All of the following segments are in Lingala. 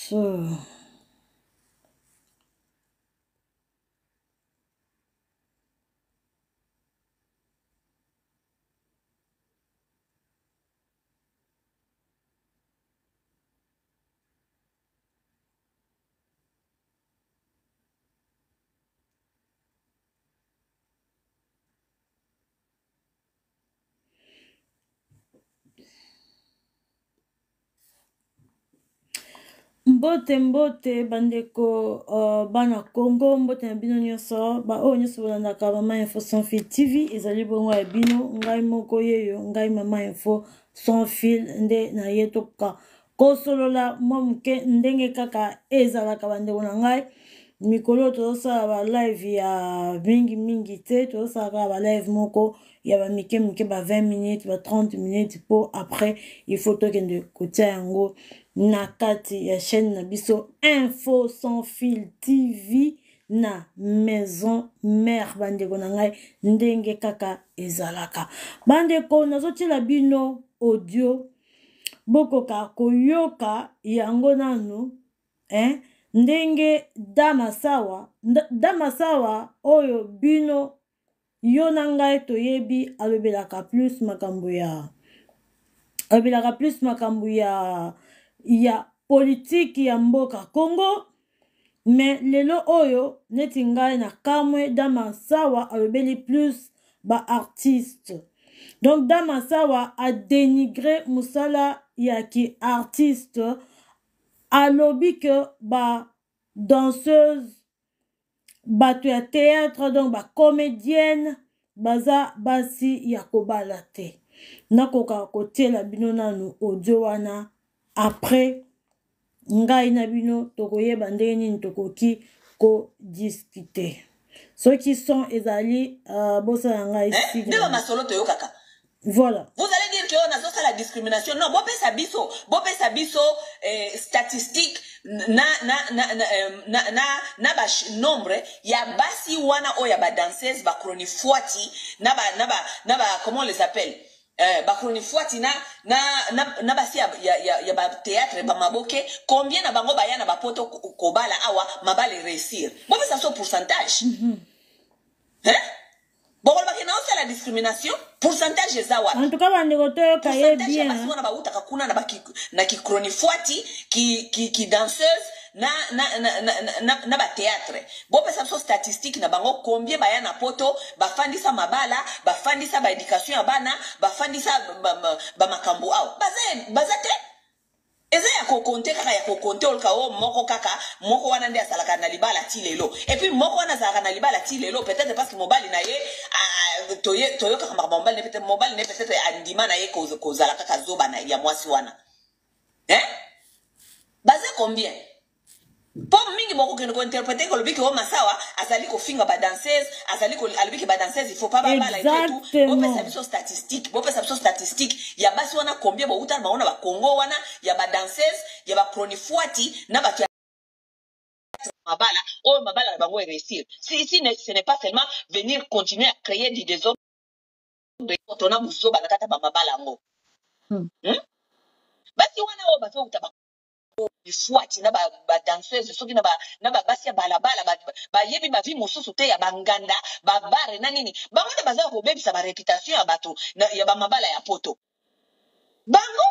So. Mbote mbote bandeko uh, bana Congo, mbote na bino nyonso baoyo nyonso bolandaka Mama Info Sans Fil TV, ezali bongo ya bino ngai moko yeyo ngai Mama Info Sans Fil nde na ye toka kosolola mwa moke ndenge kaka ezalaka bandeko na ngai mikolo oyo tozosala ba live ya mingi mingi te tozosala kaka ba live moko ya ba mike mike ba 20 minutes ba 30 minutes mpo après il faut tokende kotia yango na kati ya chaîne na biso info sans fil tv na maison mère bandeko na ngai ndenge kaka ezalaka bandeko nazotiela bino audio bokoka koyoka yango nanu eh? ndenge damasawa damasawa oyo bino yo na ngai toyebi alobelaka plus makambo ya alobelaka plus makambo ya ya politiki ya mboka Congo me lelo oyo neti ngai na kamwe damasawa alobeli plus ba artiste donc damasawa adenigre mosala ya ki artiste alobi ke ba danseuse bato ya théâtre donc ba comédienne baza basi ya kobala te nakoka kotiela bino nanu audio wana après ngai na bino tokoyeba ndenge nini tokoki kodiskute soki son ezali uh, bosala ngai eh, nde bamasolo toyokaka voilà vous allez dire que oyo nazosala discrimination non bopesa biso bopesa biso eh, statistique na, na, na, na, eh, na, na, na ba nombre ya basi wana oyo ya badanseuse bachronifuati na ba, na ba, na ba comment on les appelle eh, bachronifuati na, na, na, na basi ya, ya, ya, ya batheatre bamaboke combien na bango baya na bapoto kobala awa mabala réussir bopesa biso pourcentage mm -hmm. hein? bokolobaki na osala discrimination pourcentage eza wapi en tout cas bandeko toyoka ye bien basi wana bawutaka kuna na, baki, na kichronifuati ki, ki, ki danseuse na, na, na, na, na, na batheatre bopesa biso statistique na bango combien baya na poto bafandisa mabala bafandisa baéducation ya bana bafandisa bamakambo ba, ba awa baza, baza te eza ya kokonte kaka ya kokonte oluka o moko kaka moko wana nde azalaka na libala ti lelo epuis moko wana azalaka na libala ti lelo peut-être parce que mobali na ye toyokaka makambo mobali ne peut-être mobali ne peut-être andima na ye kozala kaka zoba na ya mwasi wana eh? baza combien mpo mingi bokokende kointerprete kolobi ke o masawa azali kofinga badanseuse azali alobi ke badanseuse il faut pas babala etu bopesa biso statistique bopesa biso statistique ya basi wana combien bowuta na bango na bakongo wana ya badanseuse ya bachronifuati na bato ya mabala oyo mabala na bango eréussir si, si ne, ce n'est pas seulement venir continuer à créer du désordre tona buzoba na kati ya bamabala yango hmm? Basi wana oyo bazowuta bifuati na ba danseuse soki na ba na ba basi ya balabala bayebi ba vie mosusu te ya banganda ba bare na nini bango nde baza kobebisa ba reputation ya bato ya ba mabala ya poto bango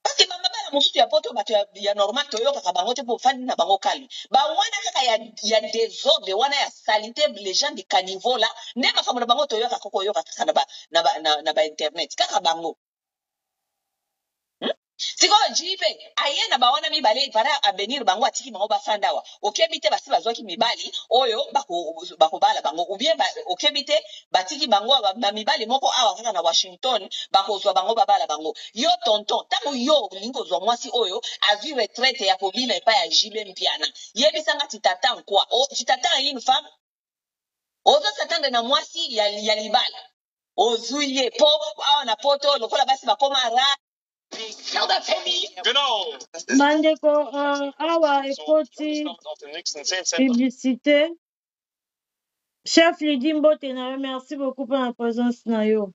parce que ba mabala mosusu ya poto bato ya, ya normal toyokaka bango te mpo ofandi na bango calme ba wana kaka ya, ya desordre wana ya salite les gens de caniveau la nde makambo na bango toyokaka koyoka kaka na ba, na ba, na, na ba internet kaka bango Hmm? Sikoyo JB aye na bawana mibale para avenir bango atiki bango bafanda awa okebi te basi bazwaki mibali oyo bakobala bango ou bien ba, okebi te batiki bango ba mibali moko awa kaka na Washington bakozwa bango babala bango yo tonton ntango yo olingi kozwa mwasi oyo azwi retraite ya kobina epai ya JB Mpiana yebisa nga tu t'attends quoi oh, tu t'attends une femme ozo s'attendre na mwasi ya, ya libala Ozui ye po awa na poto lokola basi bakoma rare. Bandeko uh, awa ekoti publicité. Chef Lydie mbote na yo, merci beaucoup pour la présence na yo.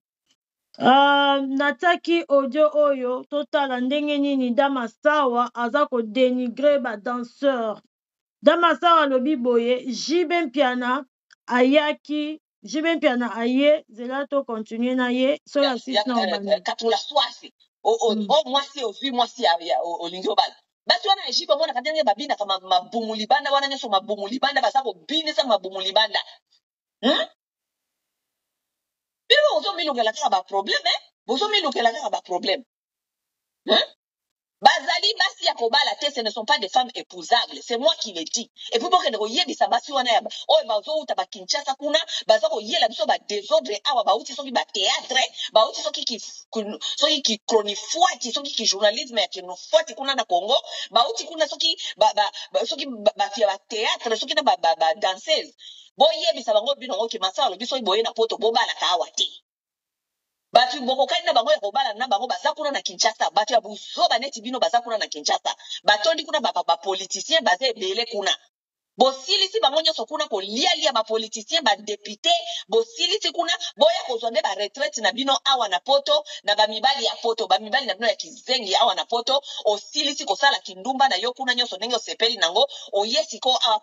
Natiaki audio oyo totala ndenge nini Damasawa aza ko denigrer ba danseurs. Damasawa alobi boye JB Mpiana ayaki JB Mpiana aye zela to continuer na ye soki asisi na obanda. Katula soif o mwasi ozwi mwasi olingi obala basi wana ya JB omonaka ndenge babinaka mabumu libanda wana nyonso mabumu libanda baza kobinisa mabumu libanda. Bino bozomilukela kaka baproblème, eh? Bozomilukela kaka baproblème, hein? Bazali basi ya kobala te, ce ne sont pas des femmes épousables, c'est moi qui le dis. Et puis bokende koyebisa basi wana ya oyo bazowuta bakinshasa kuna, baza koyela biso badésordre awa, bauti soki bathéâtre, bauti soki kichronifuati, soki kijournalisme ya kinofwati kuna na Congo, bauti kuna soki soki bato ya bathéâtre, soki na badanseuse. Boyebisa bango bino yango ke Masala alobi soki boye na Poto bobalaka awa te. Bato bokokani na bango ya kobala na bango baza kuna na Kinshasa. Bato ya buzoba neti bino baza kuna na Kinshasa, batondi kuna, bapoliticien baza ebele kuna. Bosilisi bango nyonso kuna kolialia, bapoliticien, badéputé, bosilisi kuna. Boya kozwa nde baretraite na bino awa na Poto na bamibali ya Poto, bamibali na bino ya kizengi awa na Poto. Osilisi kosala kindumba na yo kuna nyonso ndenge osepeli nango, oye sikoyo awa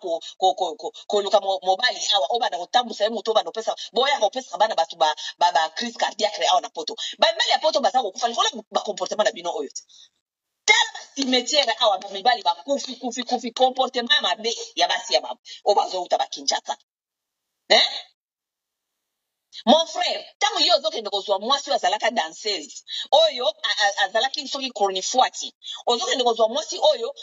koluka mobali awa, obanda kotambusa ye moto, obanda kopesa, boya kopesaka bana bato ba crise cardiaque awa na Poto. Bamibali ya Poto baza kokufa likolo bacomportement na bino oyo te. Tala bacimetière awa, bamibali bakufi kufi kufi, comportement ya mabe ya basi ya oyo bazouta bakinshasa, hein? Mon frère, ntango ye ozokende kozwa mwasi oyo azalaka danseuse, oyo azalaki soki chronifuati, ozokende kozwa mwasi oyo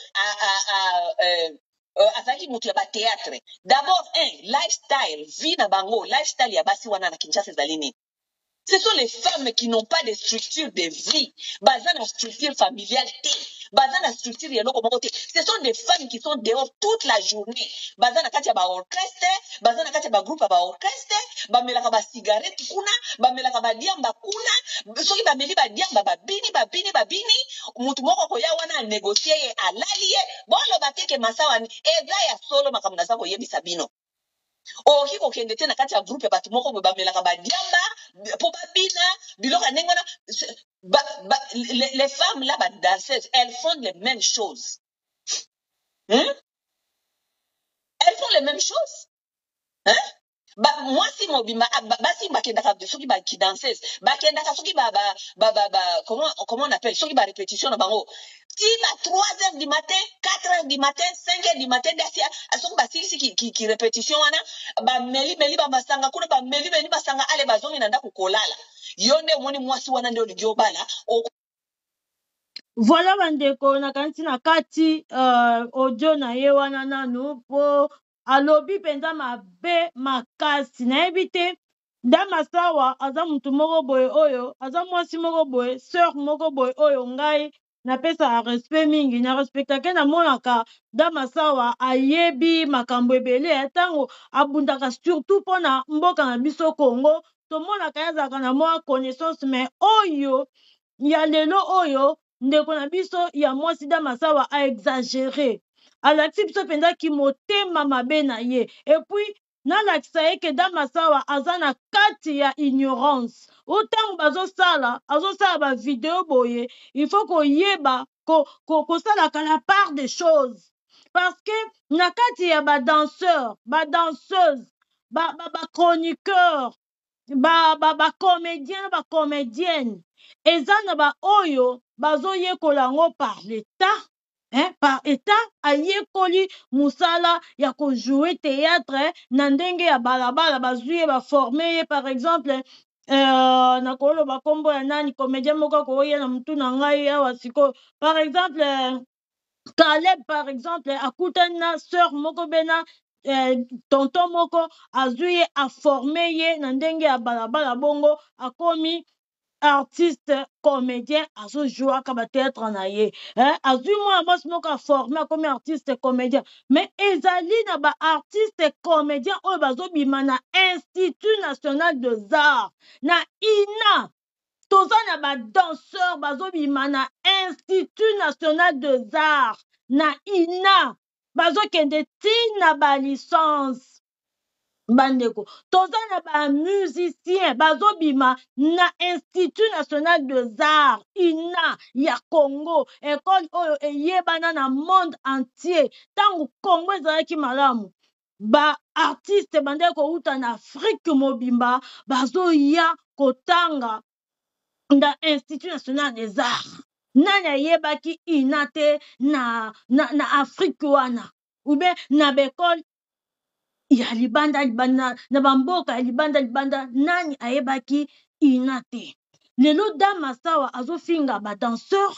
azalaki moto ya bathéâtre, d'abord un lifestyle, vie na bango, lifestyle ya basi wana na Kinshasa ezali nini? Ce sont les femmes qui n'ont pas de structure de vie. Baza na structure familiale te. Baza na structure ya eloko moko te. Ce sont des femmes qui sont dehors toute la journée. Baza na kati ya ba orchestre, baza na kati ya ba groupe ya ba orchestre, bamelaka ba cigarette kuna, bamelaka ba diamba kuna. Soki bameli ba diamba, babini, babini, babini, mutu moko koya wana anégocie ye, alali ye. Boloba te ke Masawa eza ya solo makambo naza koyebisa bino. Okoki kokende te na kati ya groupe ya bato moko boye bamelaka badiamba mpo babina biloko ya ndenge wana. Les femmes là, badanseuses, elles font les mêmes choses, Elles font les mêmes choses, hein? Ba, mwasi mobimba, basi bakendaka soki bakidanseuse, bakendaka soki ba comment on appelle, soki barépétition na bango ti ba 3 heures du matin, 4 heures du matin, 5 heures du matin. Nde asi soki basilisi ki répétition wana, bameli meli bamasanga kuna, bameli meli masanga, ale bazongi na ndako kolala. Yo nde omoni mwasi wana nde olingi obala. Voilà bandeko, nakanisi na kati audio na ye wana nanu mpo alobi mpenza mabe makasi. Nayebi te, Damasawa aza mutu moko boye oyo aza mwasi moko boye, sœur moko boye oyo ngai napesaka respect mingi, na respectake. Namonaka Damasawa ayebi makambo ebele ntango abundaka, surtout mpona mboka na biso Congo. Tomonaka ye azalaka na mwa connaissance, mais oyo ya lelo oyo, ndeko na biso ya mwasi Damasawa aexagéré, alakisi biso mpenza kimotema mabe na ye. Et puis nalakisa ye ke Damasawa aza na kati ya ignorance. O ntango bazosala, azosala bavideo boye, il faut koyeba kosalaka la part des choses, parce que na kati ya badanseur, badanseuse, bachroniqueur, bacomédien na bacomédienne, eza na baoyo bazoyekola yango par l'état, hein, par état. Ayekoli mosala ya kojouer théâtre na ndenge ya balabala, bazwi ye, baforme ye. Par exemple, nakoloba nkombo ya nani, comédien moko akoya na mutu na ngai awa sikoyo, par exemple Caleb par exemple, akutani na sœur moko be na tonton moko, azwi ye, aforme ye na ndenge ya balabala, bongo akomi artiste comédien, azojouaka bathéâtre na ye, eh? Azwi mwana mwasi moko, aforme, akomi artiste comédien. Mais ezali na baartiste comédien oyo bazobima na Institut national des arts, na INA. Toza na badanseur bazobima na Institut national des arts, na INA, bazokende ntina balicence. Bandeko, toza na bamusicien bazobima na Institut national des arts, INA ya Congo, ekole oyo eyebana na monde entier. Ntango Congo ezalaki malamu, baartiste bandeki kouta na Afrike mobimba bazoya kotanga na Institut national des arts. Nani ayebaki INA te na Afrike wana ou bien na baekole ya libanda libanda, na bamboka ya libanda libanda? Nani ayebaki INA te? Lelo Damasawa azofinga badanseur,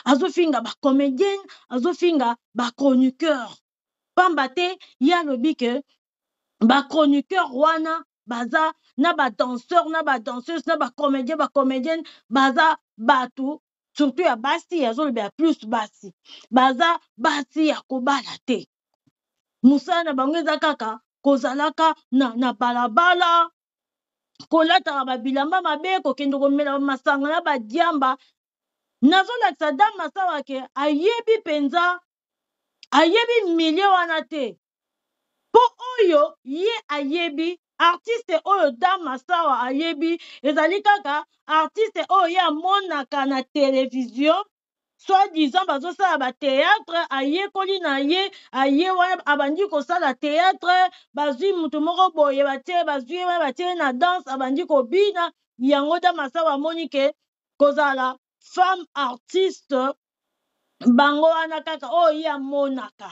azofinga bacomédienne, azofinga bachroniqueur, pamba te ye alobi ke bachroniqueur wana baza na badanseur, na badanseuse, na bacomédien, bacomédienne, baza bato surtout ya basi. Azolobela plus basi, baza basi ya kobala te. Mosala na bango eza kaka kozalaka na balabala, kolataka babilamba mabe, kokende komela masanga na badiamba. Nazolakisa Damasawa ke ayebi mpenza, ayebi milieu wana te, mpo oyo ye ayebi, artiste oyo Damasawa ayebi, ezali kaka artiste oyo ye amonaka na televizio, soi-disant bazosala bathéâtre. Ayekoli na ye, aye wana, abandi kosala théâtre, bazwi mutu moko boye, batie, bazwi ye wana, batie na danse, abandi kobina yango. Damasawa amoni ke kozala femme artiste, bango wana kaka oyo ye amonaka.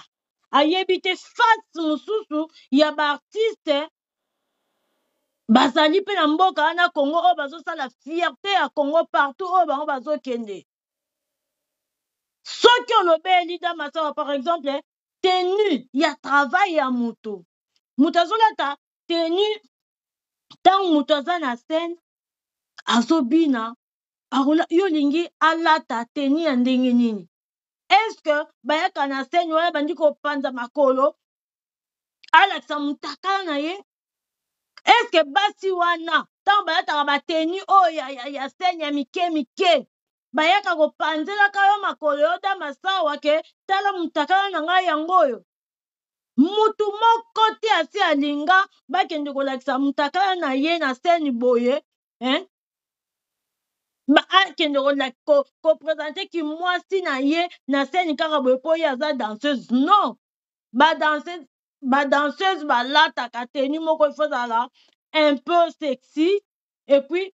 Ayebi te face mosusu ya baartiste bazali mpe na mboka wana Congo, oyo bazosala fierté ya Congo partout oyo bango bazokende. Soki olobeli Damasawa, par exemple, tenue ya travail ya moto, moto azolata tenue, ntango moto aza na scène azobina, yo olingi alata tenue ya ndenge nini? Est-ce bayaka na scène wana, bandi kopanza makolo, alakisa mutakala na ye? Est-ce basi wana, ntango balataka batenue oyo ya scène ya mike mike, bayaka kopanzelaka yo makolo, yo Damasawa, ke tala mutakala na ngai yango oyo? Mutu moko te asi alinga bakende kolakisa mutakala na ye na scène boye, hein? Akende koprésenter kimwasi na ye na scène kaka boye mpo ye aza danseuse? Non, badanseuse, badanseuse balataka tenue moko, il faut ezala un peu sexy. Et puis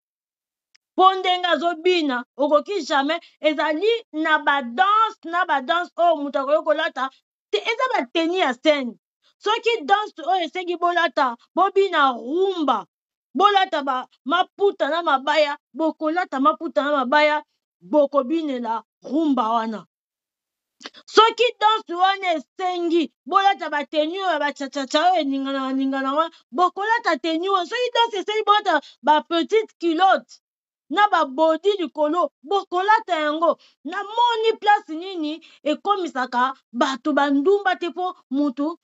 mpo ndenge azobina, okoki jamais, ezali na badanse, na badanse oyo moto akoki kolata te, eza batenue ya scène. Soki danse oyo esengi bolata, bobina rumba, bolata ba maputa na mabaya, bokolata maputa na mabaya, bokobinela rumba wana. Soki danse wana esengi bolata batenue oyo ya bachachacha oyo eningana ningana wana, bokolata tenue wana. Soki danse esengi bolata bapetite culotte na babodi likolo, bokolata yango. Namoni place nini ekomisaka bato bandumba te, mpo mutu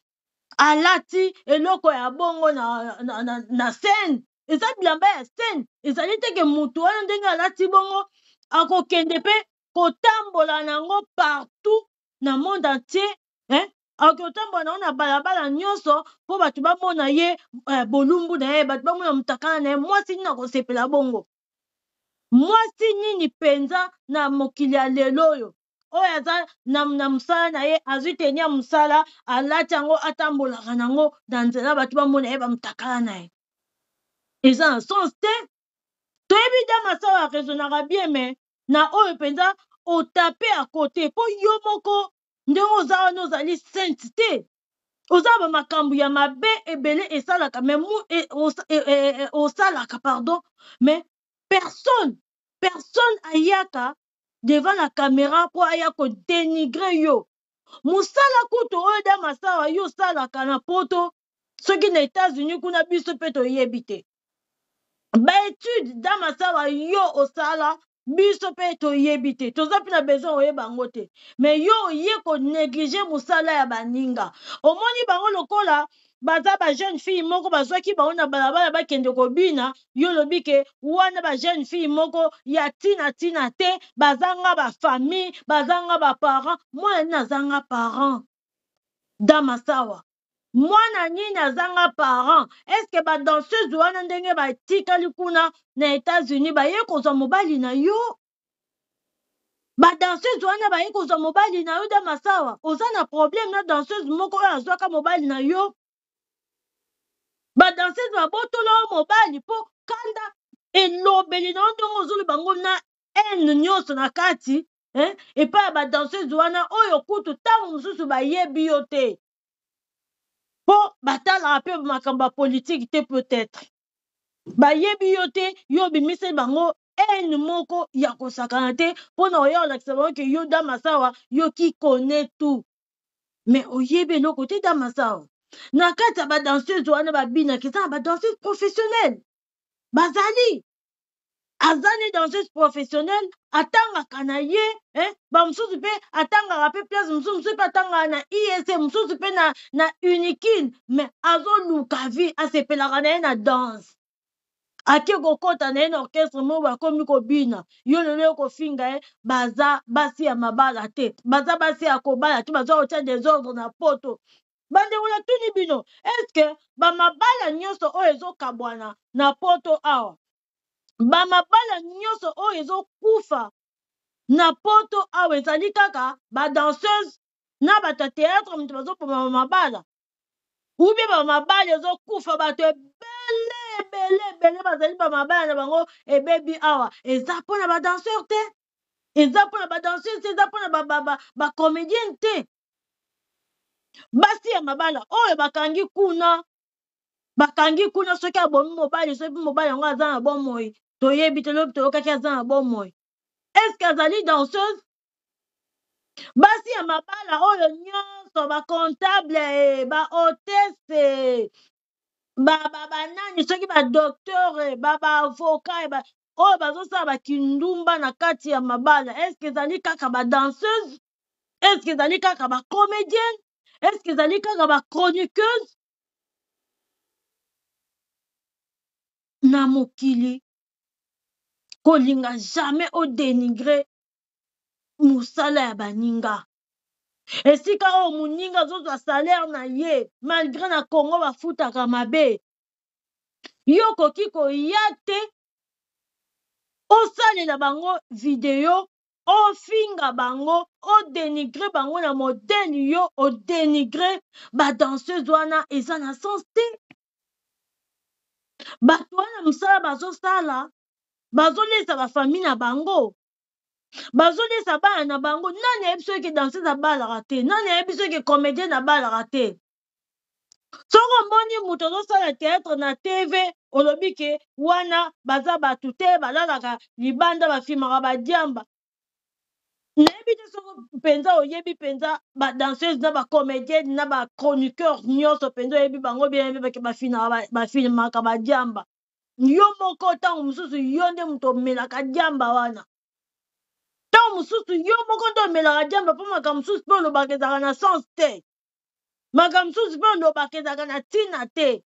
alati eloko ya bongo na scène, eza bilamba ya scène. Ezali teke mutu wana, ndenge alati bongo, akokende mpe kotambola nango partout na monde entier, hein? Akoki kotambola nango na balabala nyonso mpo bato bamona ye, bolumbu na ye, bato bamona mutakala na ye. Mwasi nini akosepela bongo? Mwasi nini mpenza na mokili ya lelo oyo aza na mosala na ye, azwi tenue ya mosala, alati yango, atambolaka nango na nzela, bato bamona ye bamutakala na ye? Eza na sens te. Toyebi Damasawa araisonnaka bien, mais na oyo mpenza otape à côté, mpo yo moko ndenge oza wana, ozali sainte te. Oza bamakambo ya mabe ebele esalaka, mais osalaka, pardon, mais personne ayaka devant la caméra mpo aya kodénigrer yo. Mosala kutu oyo Damasawa yo osalaka na Poto, soki na États-Unis kuna, biso mpe toyebi te. Baétude Damasawa yo osala, biso mpe toyebi te, toza mpe na besoin oyeba yango te. Mais yo oye konégliger mosala ya baninga. Omoni bango lokola baza bajeune fille moko bazwaki bango na balabala, bakende kobina. Yo olobi ke wana bajeune fille moko ya ntina ntina te, bazanga bafamille, bazanga baparent. Mwana nini azanga parent, Damasawa? Mwana nini azanga parent? Est-ce ba danseuse wana ndenge batikali kuna na États-Unis, baye kozwa mobali na yo? Ba danseuse wana baye kozwa mobali na yo? Da Masawa, oza na problème na danseuse moko oyo azwaka mobali na yo? Ba danseuse babotola yo mobali mpo kanda elobeli na yo, ndenge ozoloba ngo na haine nyonso na kati, eh? Epai ya ba danseuse wana oyo kutu ntango mosusu bayebi yo te, mpo batalaka mpe makambo ya politike te, peut-être bayebi yo te. Yo obimiseli bango haine moko ya kosakana te mpo na oya olakisa bango ke yo Da Masawa, yo qui connais tout, mais oyebi eloko te. Da Masawa, na kati ya ba danseuse wana babinaka, eza na ba danseuse professionnelle bazali. Aza ne danseuse professionnelle, atangaka na ye, eh? Bamosusu mpe atangaka mpe place mosusu, mosusu mpe atangaka na ISC, mosusu mpe na Unikin, mais azoluka vie, asepelaka na ye na danse, ake kokɔta na ye na orchestre moko, bakomi kobina. Yo lelo yo kofinga ye. Baza basi ya mabala te, baza basi ya kobala te, baza kotia désordre na Poto. Bandeko, natuni bino, est-ce bamabala nyonso oyo ezokabwana na Poto awa, bamabala nyonso oyo ezokufa na Poto awa, ezali kaka ba danseuse na bato ya théâtre moto bazoboma bamabala, ou bien bamabala ezokufa, bato ebele ebele ebele bazali bamabala na bango ebebi awa, eza mpona ba danseur te, eza mpona ba danseuse te, eza mpona ba comédienne te? Basi ya mabala oyo bakangi kuna, bakangi kuna, soki abomi mobali, soki mobali yango aza na bomoi, toyebi te. Lobi toyokaki aza na bomoi. Est-ce azali danseuse? Basi ya mabala oyo nyonso, ba comptable, ba hôtesse, banani, soki ba docteur, ba avocat oyo bazosala bakindumba na kati ya mabala, est-ce ezali kaka ba danseuse? Est-ce ezali kaka ba comédienne? Est-ce ezali kaka ba chroniqueuse? Na mokili, kolinga jamais odénigrer mosala ya baninga. Esika oyo moninga azozwa salaire na ye, malgré na Congo bafutaka mabe, yo okoki koya te osalela bango video, ofinga bango, odénigrer bango na modèle yo odénigrer ba danseuse wana. Eza na sens te. Bato wana, mosala bazosala, bazolesa ba famille na bango, bazolesa bana na bango. Nani ayebi soki danseuse abalaka te? Nani ayebi soki comédienne abalaka te? Soki omoni moto azosala théâtre na TV, olobi ke wana baza bato te, balalaka libanda, bafimaka badiamba. Nayebi te soki mpenza oyebi mpenza ba danseuse na ba comédienne na ba chroniqueur nyonso mpenza, oyebi bango bien bake bafilmaka badiamba. Yo moko, ntango mosusu yo nde moto omelaka diamba wana. Ntango mosusu yo moko nde omelaka diamba, mpo makambo mosusu mpe olobaka ezalaka na sens te, makambo mosusu mpe olobaka ezalaka na ntina te.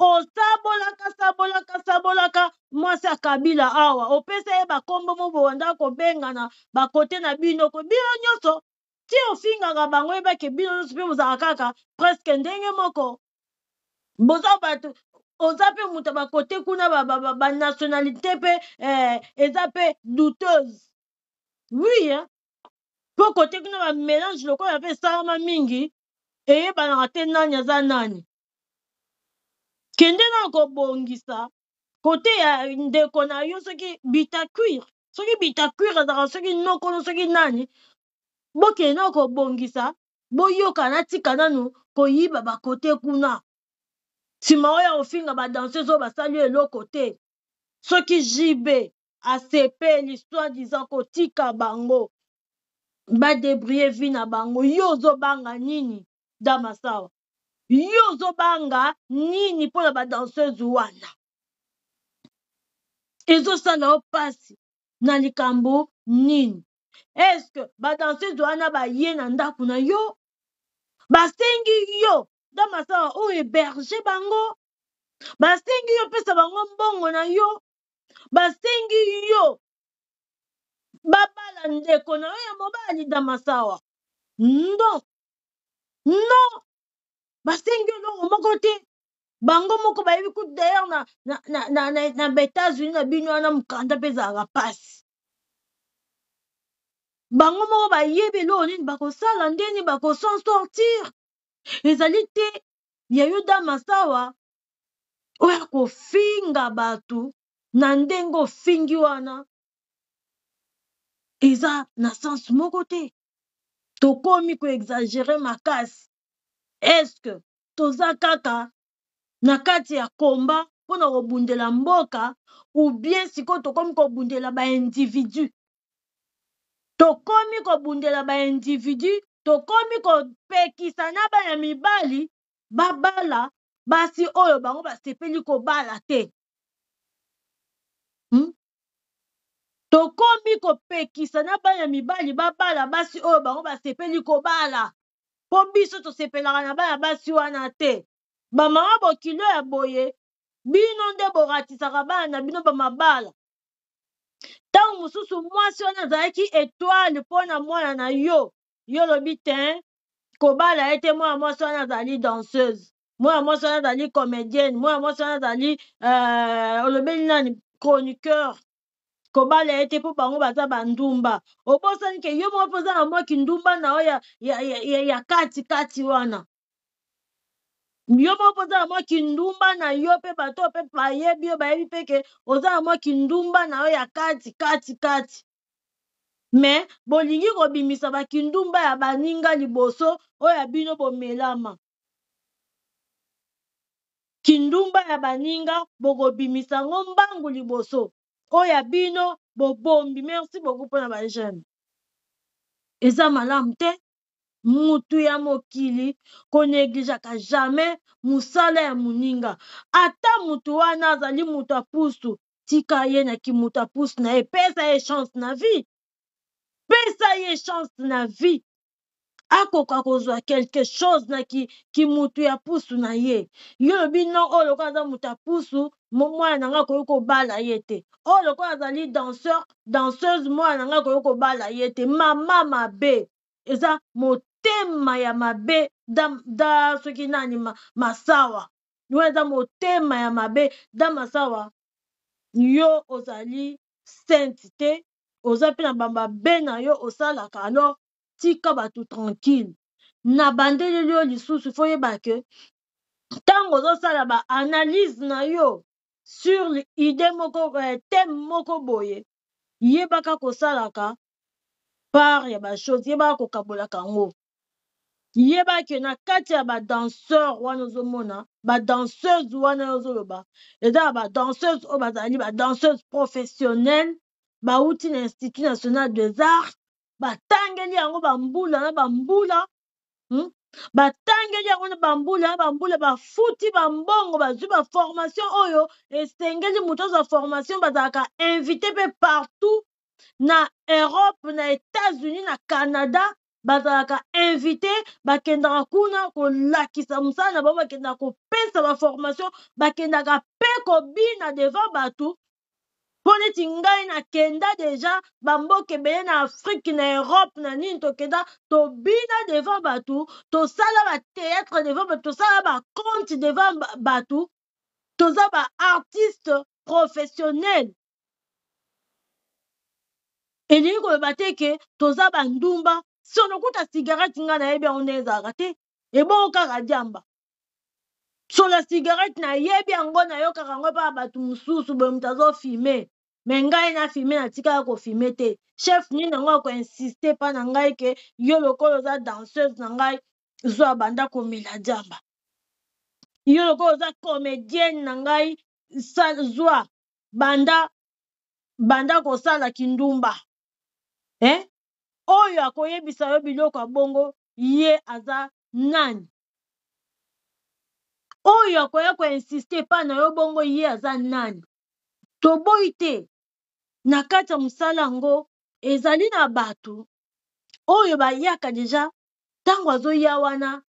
Osabolaka, sabolaka, sabolaka mwasi ya Kabila awa, opesa ye bakombo mo bowanda kobengana bakote na bino. Ko bino nyonso ti ofingaka bango, oyebake bino nyonso mpe bozalaka kaka presque ndenge moko. Boza bato, oza mpe moto bakote kuna, ba nationalité mpe eza mpe douteuse, oui, hein? Mpo kote kuna ba mélange lokola mpe esalama mingi, eyebanaka te nani aza nani. Kende na kobongisa kote ya ndeko na yo, soki Bitakwir, soki Bitakwir azalaka, soki nokono, soki nani, bokende na kobongisa, boyokana. Tika nanu koyiba bakote kuna, nsima oyo kofinga ba danseuse oyo basali eloko te. Soki JB asepeli soi-disant kotika bango badébrouiller vie na bango, yo ozobanga nini? Damasawa, yo ozobanga nini mpona ba danseuse wana? Ezosala yo mpasi na likambo nini? Est-ce ba danseuse wana baye na ndako na yo, basengi yo, Damasawa, oyo héberge bango? Basengi yo pesa bango mbongo na yo? Basengi yo babala ndeko na yo ya mobali? Damasawa, non, non. Basengi eloko moko te. Bango moko bayebi kutu d'ailleurs na baEtats-Unis na bino wana, mokanda mpe ezalaka mpasi. Bango moko bayebi eloko nini bakosala, ndeni bakosan sortir. Ezali te ya yo da Masawa oyo akofinga bato na ndenge ofingi wana, eza na sens moko te. Tokomi koexagérer makasi. Est-ce toza kaka na kati ya komba mpona kobundela mboka, ou bien sikoyo tokomi kobundela baindividu? Tokomi kobundela baindividu, tokomi kopekisa na bana mibali babala basi oyo bango basepeli kobala te, Tokomi kopekisa na bana mibali babala basi oyo bango basepeli kobala, mpo biso tosepelaka na bana basi wana te. Bamama bokilo ya boye, bino nde boratisaka bana na bino bamabala. Ntango mosusu mwasi wana azalaki étoile mpo na mwana na yo. Yo olobi te kobala ye te. Mwana mwasi wana azali danseuse, mwana mwasi wana azali comédienne, mwana mwasi wana azali olobeli nani, chroniqueur, kobala ye te mpo bango baza bandumba. Obosani ke yo moko mpo oza na mwa kindumba na yo ya kati kati wana. Yo moko mpo oza na mwa kindumba na yo mpe, bato mpe bayebi yo, bayebi mpe ke oza na mwa kindumba na yo ya kati kati kati. Me bolingi kobimisa bakindumba ya baninga liboso, oyo ya bino bomelama. Kindumba ya baninga bokobimisa yango mbangu liboso, oyo ya bino bobombi. Merci beaucoup mpona bajeune. Eza malamu te. Mutu ya mokili konégligeaka jamais mosala ya moninga. Ata mutu wana azali mutu apusu, tika ye na kimutu apusu na ye. Pesa ye chance na vie, pesa ye chance na vie, akoka kozwa quelque chose na kimutu ya pusu na ye. Yo lobi non, oyo lokola aza moto ya pusu, mwana na ngai akoki kobala ye te. Oyo lokola azali danseur, danseuse, mwana na ngai akoki kobala ye te. Mama mabe, eza motema ya mabe. Da soki nani Masawa wana, eza motema ya mabe. Da Masawa, yo ozali sainte te, oza mpe na bamabe na yo osalaka. Alors tika bato tranquille. Na bandeleli yo lisusu, faut yeba ke ntango ozosala baanalyse na yo sur idée moko, thème moko boye, yebaka kosalaka part ya bachose, yebaka kokabolaka yango. Yeba ke na kati ya badanseur wana ozomona, badanseuse wana ozoloba, eza na badanseuse oyo bazali badanseuse professionnelle, bauti na Institut national des arts, batangeli yango bambula na bambula, Batangeli yango na bambula na bambula, bafuti bambongo, bazwi baformation oyo esengeli moto azwa formation. Bazalaka invité mpe partout na Europe, na États-Unis, na Canada. Bazalaka invité, bakendaka kuna kolakisa mosala na bango, bakendaka kopesa baformation, bakendaka mpe kobina devant bato. Mpo neti ngai nakenda déjà bamboka ebele na Afrique, na Europe, na nini, tokenda tobina devant bato, tosala bathéâtre devant bato, tosala baconte devant bato. Toza baartiste professionnel. Elingi koloba te ke toza bandumba. Sono kuta cigarette, ngai nayebi yango nde ezalaka te. Ebongo kaka diamba, solo cigarette nayebi yango, nayokaka yango epa bato mosusu boye, moto azofumer. Me ngai nafumer, natikala kofumer te. Chef nini yango akoinsister mpa na ngai ke yo lokola oza danseuse na ngai, zwa, banda komela diamba? Yo lokola oza comédienne na ngai, zwa, banda kosala kindumba, eh? Oyo akoyebisa yo biloko ya bongo, ye aza nani? Oyo akoya koinsister epai na yo bongo, ye aza nani? Toboyi te, na kati ya mosala yango ezali na bato oyo bayaka déjà. Ntango azoya wana,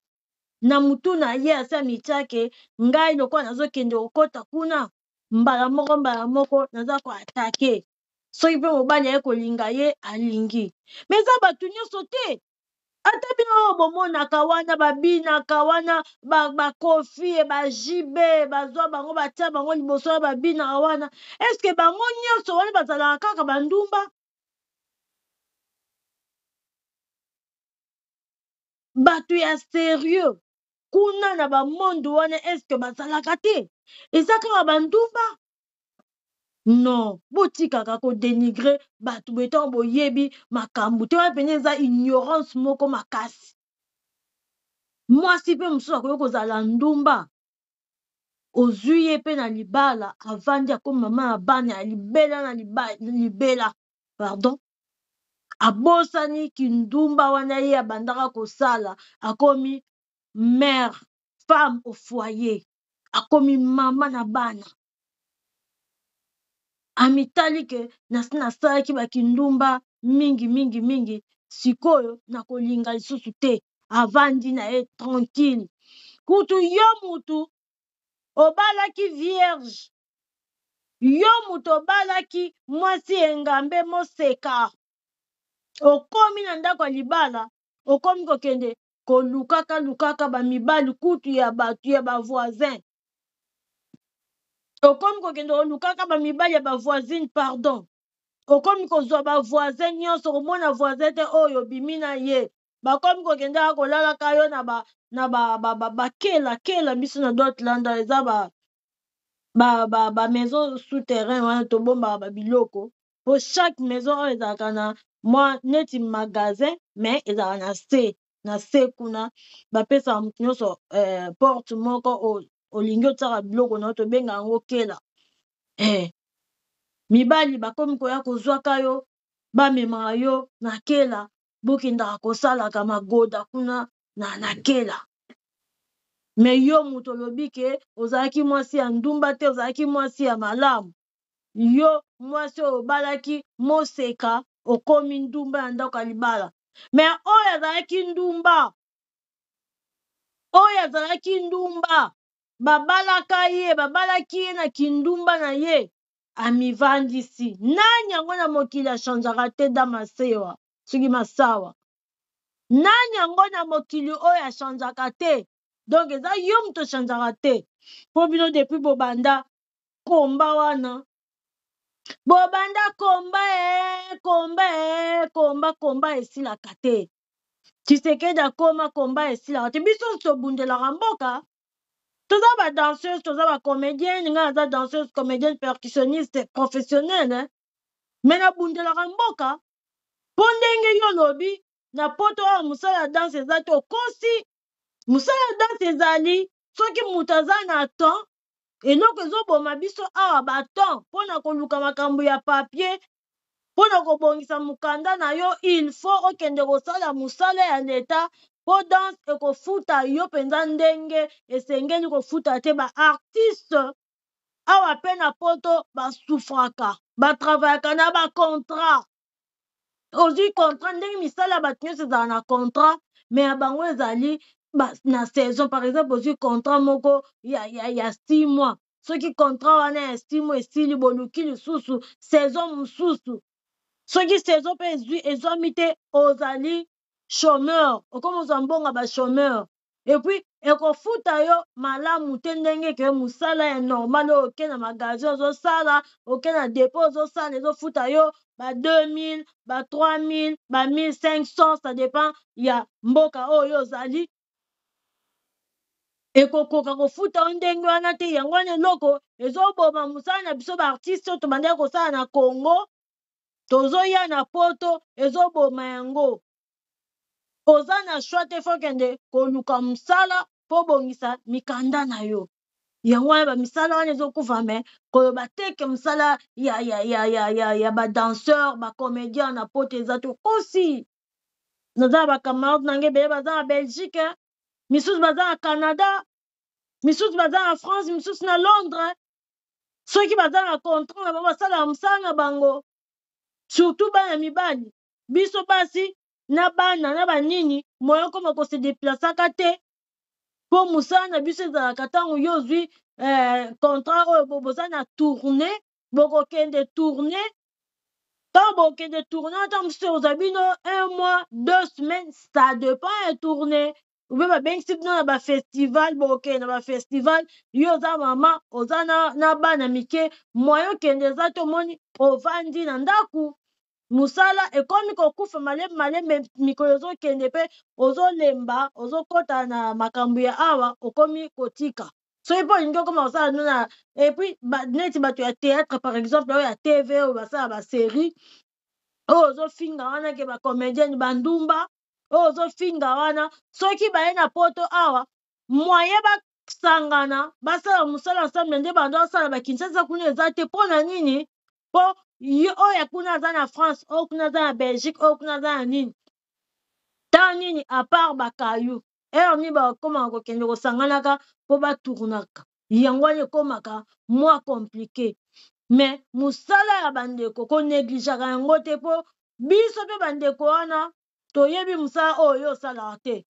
na mutu na ye asi amitiake: ngai lokola nazokende kokɔta kuna, mbala moko mbala moko naza koattaquer. Soki mpe mobali aye kolinga ye, alingi. Me eza bato nyonso te. Ata bino oyo bomonaka wana babinaka wana bakofi ba bajibe bazwa bango batia bango liboso ya babinaka wana, eske bango nyonso wana bazalaka kaka bandumba? Bato ya serieux kuna na bamonde wana eske bazalaka te? Eza kaka bandumba? Non, botikaka kodenigre bato boye ntango boyebi makambo te. Wana mpenza eza ignorance moko makasi. Mwasi mpe mosusu akoki kozala ndumba, ozwi ye mpe na libala, avandi akomi mama ya bana ya libela na libela, pardon, abosani kindumba wana ye abandaka kosala, akomi mère femme au foyer, akomi mama na bana. Amitali ke nasi nasalaki bakindumba mingi mingi mingi, sikoyo nakolinga lisusu te, avandi na ye tranquille. Kutu yo mutu obalaki vierge, yo mutu obalaki mwasi engambe moseka, okomi na ndako ya libala, okomi kokende kolukaka lukaka bamibali kutu ya bato ya bavoisin, okomi kokende kolukaka bamibali ya bavoisine, pardon, okomi kozwa bavoisin nyonso, komona voisin te oyo obimi na ye, bakomi kokendaka kolalaka yo na ba na ba ba ba bakela kela. Biso na Dortland eza ba ba ba ba maison souterrain wana tobombaka ba biloko, po chaque maison oyo ezalaka na mwa neti magasin, mais ezalaka na se na se kuna bapesaka moto nyonso porte moko olingi otiaka biloko na yo, tobenga yango kela. Mibali bakomi koya kozwaka yo, bamemaka yo na kela, bokendaka kosalaka magoda kuna na kela. Me yo moto olobi ke ozalaki mwasi ya ndumba te, ozalaki mwasi ya malamu. Yo mwasi oyo obalaki moseka, okomi ndumba ya ndako ya libala. Me oyo azalaki ndumba, oyo azalaki ndumba, babalaka ye, babalaki ye na kindumba na ye, amivandisi. Nani yango na mokili achangeaka te? Damasewa soki masawa, nani yango na mokili oyo achangeaka te? Donc eza yo moto ochangeaka te, mpo bino depuis bobanda komba wana, bobanda komba komba komba komba esilaka te. Tshisekedi akoma, komba esilaka te. Biso tobundelaka mboka, toza ba danseuse, toza ba comédienne. Ngai naza danseuse, comédienne, percussionniste professionnelle, me nabundelaka mboka. Mpo ndenge yo olobi na poto awa mosala ya danse eza te, okosi. Mosala ya danse ezali soki moto aza na temps. Eloko ezoboma biso awa ba temps mpona koluka makambo ya papier, mpona kobongisa mokanda na yo, il faut okende kosala mosala ya leta, mpo danse ekofuta yo mpenza ndenge esengeli kofuta te. Ba artiste awa mpe na poto basufraka, batravayaka na bacontrat. Ozwi contrat ndenge misala ya bato nyonso ezala na contrat, me ya bango ezali na saison. Par exemple, ozwi contrat moko ya 6 mois, soki contrat wana ya 6 mois esili, boluki lisusu saison mosusu. Soki saison mpe ezwami te, ozali chômeur, okomi ozwa mbongo ba chômeur, et puis ekofuta yo malamu te ndenge ke mosala ya normal oyo oke na magasin ozosala, oke na dépôt ozosala, ezofuta yo ba 2000, ba 3000, ba 1500, ça dépend ya mboka oyo ozali. Ekokoka kofuta yo ndenge wana te. Yango wana eloko ezoboma mosala na biso baartiste oyo tobandaki kosala na Congo, tozoya na poto, ezoboma yango. Oza na choix te, faut kende koluka mosala mpo bongisa mikanda na yo. Yango wana bamisala wana ezokufa. Me koloba te ke mosala ya badanseur, bacomédien na poto eza te, okosi. Naza na bacamarade na ngai ebele baza na Belgique, misusu baza na Canada, misusu baza na France, misusu na Londres. Soki baza na contrat na bango, basalaka mosala na bango, surtout bana mibali. Biso basi na bana na banini, moyen koma kose déplaçaka te, mpo mosala na biso ezalaka ntango yo ozwi contrat oyo, boza na tournée, bokokende tournée. Ntango bokende tourne, ata mosusu ekozwa bino un mois, 2 semaines, ça dépend ya tourne. Ube babengisi bino na bafestival, bokende na bafestival. Yo oza mama, oza na bana mike, moyen okende eza te. Omoni, ovandi na ndako, mosala ekomi kokufa malembe malembe. Mikolo ezokende mpe ozolemba, ozokɔta na makambo ya awa, okomi kotika. Soki mpo olingi okoma kosala no na, et puis neti bato ya théâtre par exemple, oyo ya TV, oyo basala basérie, oyo ozofinga wana ke bacomédienne bandumba, oyo ozofinga wana, soki baye na Poto awa, moyen basangana, basala mosala ensemble nde bando basala bakinshasa kuna eza te. Mpo na nini? Mpo ye oyo kuna aza na France, oyo kuna aza na Belgique, oyo kuna aza na nini, ntango nini, à part bakayu ere nini bakomaka kokende kosanganaka mpo batournaka. Yango wana ekomaka mwa compliqué. Mais mosala ya bandeko, konégligeaka yango te, mpo biso mpe bandeko wana toyebi mosala oyo osalaka te.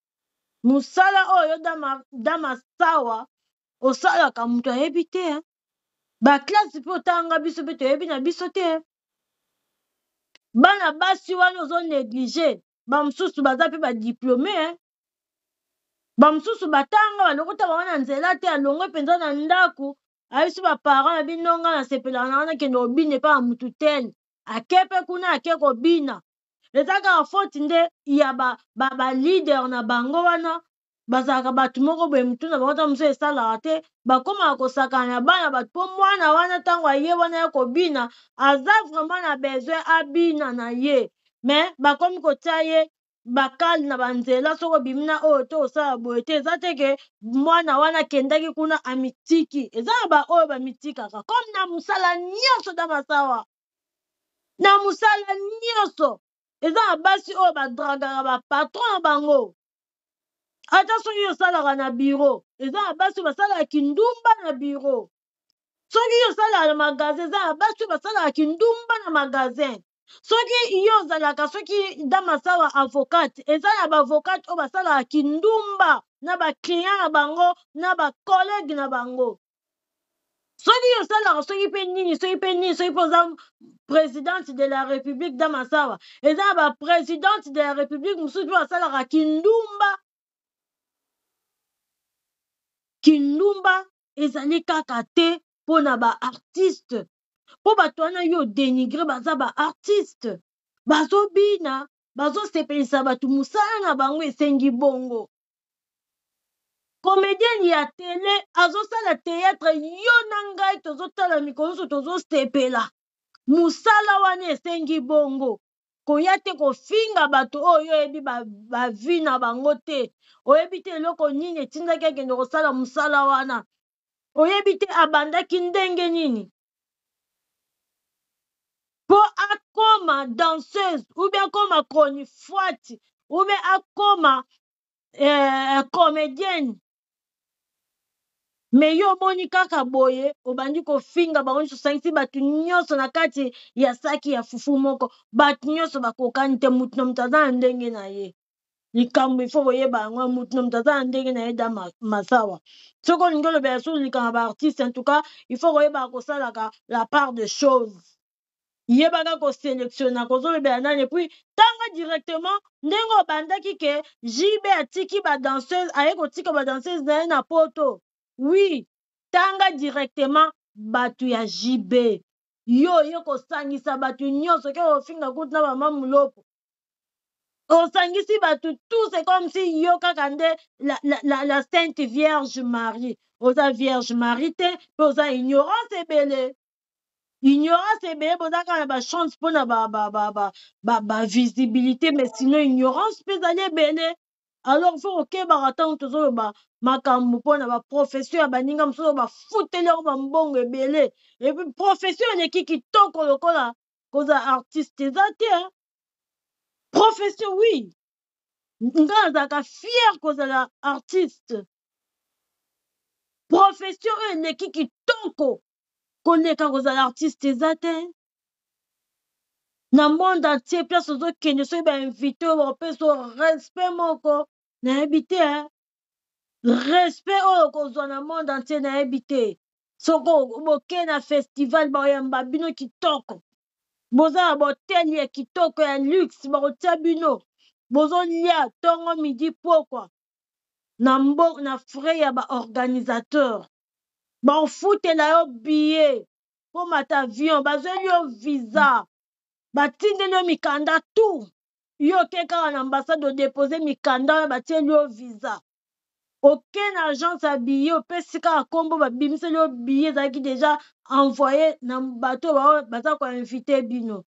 Mosala oyo Damasawa osalaka, moto ayebi te. Baclasse mpe otanga, biso mpe toyebi na biso te. Bana basi wana ozonégliger, bamosusu baza mpe badiplôme, bamosusu batanga, balokota bango na nzela te. Alongwe mpenza na ndako, ayebisi baparent na bino: "Nga nasepelaka na wana, kende kobina epai ya mutu tel." Ake mpe kuna, ake kobina. Eza kaka faute nde ya baleader ba na bango wana. Bazalaka bato moko boye, mutu na bango ta mosusu esalaka te. Bakomaka kosakana na bana bato, mpo mwana wana, ntango aye wana ya kobina, aza vraiment na besoin abina na ye, mais bakomi kotia ye bakale na banzela. Soki obimi na oyo te, osala boye te. Eza te ke mwana wana akendaki kuna amitiki. Eza na baoyo bamitikaka, comme na mosala nyonso. Damasawa, na mosala nyonso eza na basi oyo badragaka bapatron na bango. Ata soki osalaka na bureau, eza na basi oyo basalaka kindumba na bureau. Soki osalaka na magasin, eza na basi oyo basalaka kindumba na magasin. Soki yo ozalaka, soki Damasawa avocate, eza na baavocate oyo basalaka kindumba na baclient na bango, na bacollègue na bango. Soki osalaka soki mpe nini, soki mpe nini, soki mpe oza présidente de la République, Damasawa, eza na baprésidente de la République mosusu mpe basalaka kindumba. Kindumba ezali kaka te mpo na baartiste, mpo bato wana yo dénigre baza baartiste, bazobina, bazosepelisa bato. Mosala na bango esengi bongo. Comédienne ya télé azosala théâtre, yo na ngai tozotala mikolo nyonso, tozosepela. Mosala wana esengi bongo. Koya te kofinga bato oyo oyebi bavie na bango te. Oyebi te eloko nini etindaki akende kosala mosala wana, oyebi te abandaki ndenge nini mpo akoma danseuse, ou bien akoma chronifuati, ou bien akoma comédienne. Mais yo omoni kaka boye, obandi kofinga bango nyonso, osangisi bato nyonso na kati ya saki ya fufu moko. Bato nyonso bakokani te, mutu na moto aza na ndenge na ye. Likambo ifo koyeba yango, mutu na moto aza na ndenge na ye. Damasawa, soki olingi olobela so likambo baartiste, en tout cas il faut koyebaka kosalaka la part de choses, yebaka kosélectionner kozolobela nani. Et puis tanga directement ndenge obandaki ke JB atiki badanseuse, aye kotika badanseuse na ye na Poto. Oui, tanga directement bato ya JB. Yo oye kosangisa bato nyonso, ke ofinga kutu na mama Mulopo, osangisi bato tout. C'est comme si yo kaka nde la Sainte Vierge Marie. Oza Vierge Marie te, mpe oza ignorance ebele, ignorance ebele. Boza kaka na bachance mpona bavisibilité, mais sinon ignorance mpe ezali ebele. Alors faut kokebaka ntango tozoloba makambo mpona baprofession ya baninga mosusu bafuteli yango bambongo ebele. Et puis profession eleki kitoko lokola kozala artiste eza te. Profession, oui, nga nazalaka fier kozala artiste. Profession oyo eleki kitoko koleka kozala artiste eza te na monde entier. Place ozokende, soki bainvite oyo, bakopesa respect moko nayebi te. Respect oyo kozwa na monde entier, nayebi te. Soki boke na festival, bakoyamba bino kitoko. Boza na ba-hotel ya kitoko ya luxe, bakotia bino, bozolia ntongo, midi, pokwa na mbo na frais ya baorganisateur. Bakofutela yo billet mpo mata avion, bazweli yo visa, batindeli yo mikanda, tout. Yo oke kaka na ambassade, odepose mikanda wana, batieli yo visa. Oke na agence ya billet, opesi kaka nkombo, babimiseli yo billet, ezalaki déjà envoyé na bato oyo baza koinvite bino.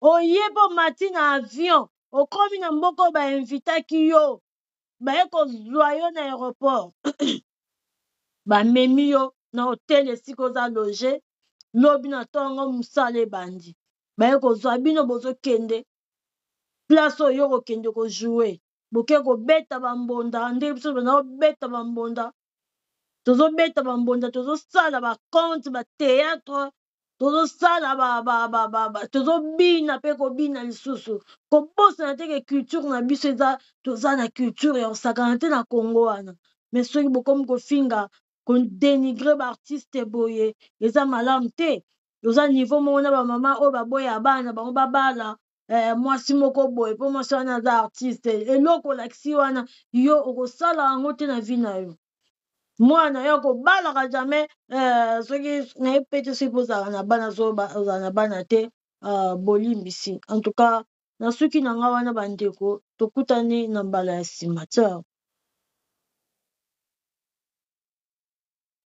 Oye mpo mati na avion, okomi na mboka oyo bainvitaki yo, baye kozwa yo na aéroport, bamemi yo na hotel esika oza logé. Lobi na ntongo mosala ebandi, baye kozwa bino, bozokende place oyo kokende kojouer. Boke kobeta bambonda ndenge biso bana kobeta bambonda, tozobeta bambonda, tozosala baconte, bathéâtre, tozosala, tozobina mpe kobina lisusu. Kobosana te ke culture na biso eza, toza na culture ya kosakana te na Congo wana. Mais soki bokomi kofinga, kodénigrer baartiste boye, eza malamu te. Toza niveau moko na bamama oyo baboya bana bango babala mwasi moko boye mpo mwasi wana aza artiste. Eloko olakisi wana, yo okosala yango te na vie na yo. Mwana yo akobalaka jamais. Soki nayebi pe te, soki mpo ozalaka na bana, so ozala na bana te, bolimbisi. En tout cas, na suki na nga wana, bandeko, tokutani na mbala ya nsima. Ciao.